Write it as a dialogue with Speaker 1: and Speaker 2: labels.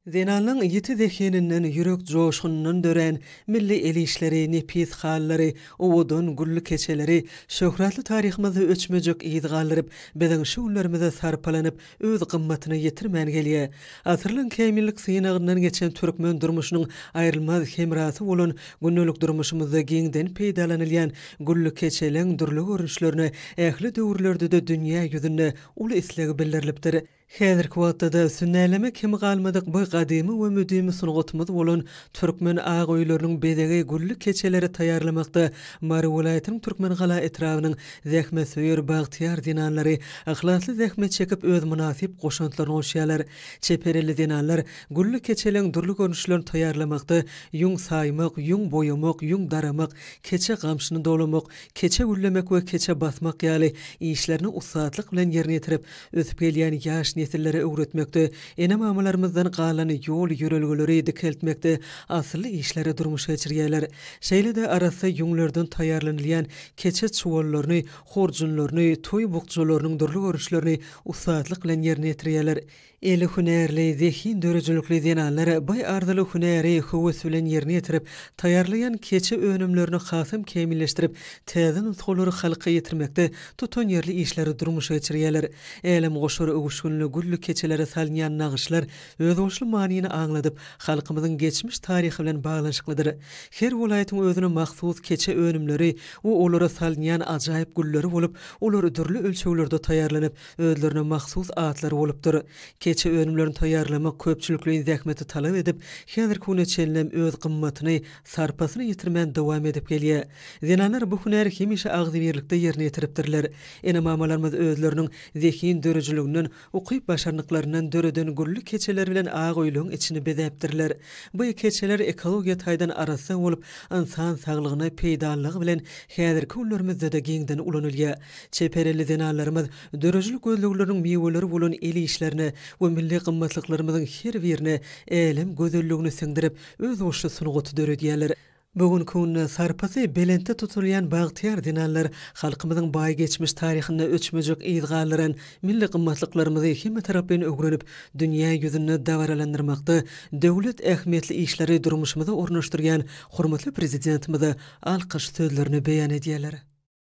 Speaker 1: Zenanlaň ýiti zehininden, ýürek joşgunyndan dörän milli el işleri, nepis halylary, owadan gülli keçeleri şöhratly taryhymyzda öçmejek yz galdyryp, biziň şu günlerimize sarpalanyp, öz gymmatyny ýitirmän gelýär. Asyrlaň kämillik synagyndan geçen türkmen durmuşynyň aýrylmaz hemrasy bolan gündelik durmuşymyzda giňden peýdalanylýan gülli keçeleň dürli görnüşlerine ähli döwürlerde-de dünýä ýüzünde uly isleg bildirilipdir. Häzirki wagtda-da sünnäleme kemi galmadyk bu gadymy we müdimi sungatymyz bolan türkmen ak öýleriniň bezegi gülli keçeleri taýýarlamakda Mary welaýatynyň Türkmengala etrabynyň zähmetsöýer bagtyýar zenanlary yhlasly zähmet çekip öz mynasyp goşantlaryny goşýarlar. Çeper elli zenanlar gülli keçeleň dürli görnüşlerini taýýarlamakda ýüň saýmak, ýüň boýamak, ýüň daramak, keçe gamşyny dolamak, keçe güllemek we keçe basmak ýaly işlerini ussatlyk bilen ýerine ýetirip, Ösüp gelýän ýaş nesillere öwretmekde, ene-mamalarymyzdan galan ýol-ýörelgeleri dikeltmekde asylly işleri durmuşa geçirýärler. Şeýle-de arassa ýüňlerden taýýarlanylýan keçe çuwallaryny, horjunlaryny, toý bukjalarynyň dürli görnüşlerini ussatlyk bilen ýerine ýetirýärler. Eli hünärli, zehin döredijilikli zenanlar bu arzyly hünäri höwes bilen ýerine ýetirip, taýýarlaýan keçe önümlerini hasam kämilleşdirip, täze nusgalary halka ýetirmekde tutanýerli işleri durmuşa geçirýärler. Älemgoşar öwüşginli gülli keçelere salynýan nagyşlar özboluşly manyny aňladyp, halkymyzyň geçmiş taryhy bilen baglanyşyklydyr. Her welaýatyň özüne mahsus keçe önümleri we olara salynýan ajaýyp gülleri bolup, olar dürli ölçeglerde taýýarlanyp, özlerine mahsus atlary bolupdyr. Keçe önümlerini taýýarlamak köpçülikleýin zähmeti talap edip, häzirki güne çenlem öz gymmatyny, sarpasyny ýitirmän dowam edip gelýär. Zenanlar bu hünäri hemişe agzybirlikde ýerine ýetiripdirler. Ene-mamalarymyz özleriniň zehin döredijiliginden, ukyp-başarnyklaryndan döreden gülli keçeler bilen ak öýleň içini bezäpdirler. Bu keçeler ekologiýa taýdan arassa bolup, ynsan saglygyna peýdalylygy bilen häzirki günlerimizde-de giňden ulanylýar. Çeper elli zenanlarymyz döredijilik gözlegleriniň miweleri bolan el işlerine we milli gymmatlyklarymyzyň her birine älem gözelligini siňdirip, özboluşly sungaty döredýärler. Bu günki günde sarpasy belentde tutulýan bagtyýar zenanlar halkymyzyň baý geçmiş taryhynda öçmejek yz galdyran milli gymmatlyklarymyzy hemmetaraplaýyn öwrenip, dünýä ýüzünde dabaralandyrmakda döwlet ähmiýetli işleri durmuşymyza ornaşdyrýan hormatly Prezidentimize alkyş sözlerini beýan edýärler.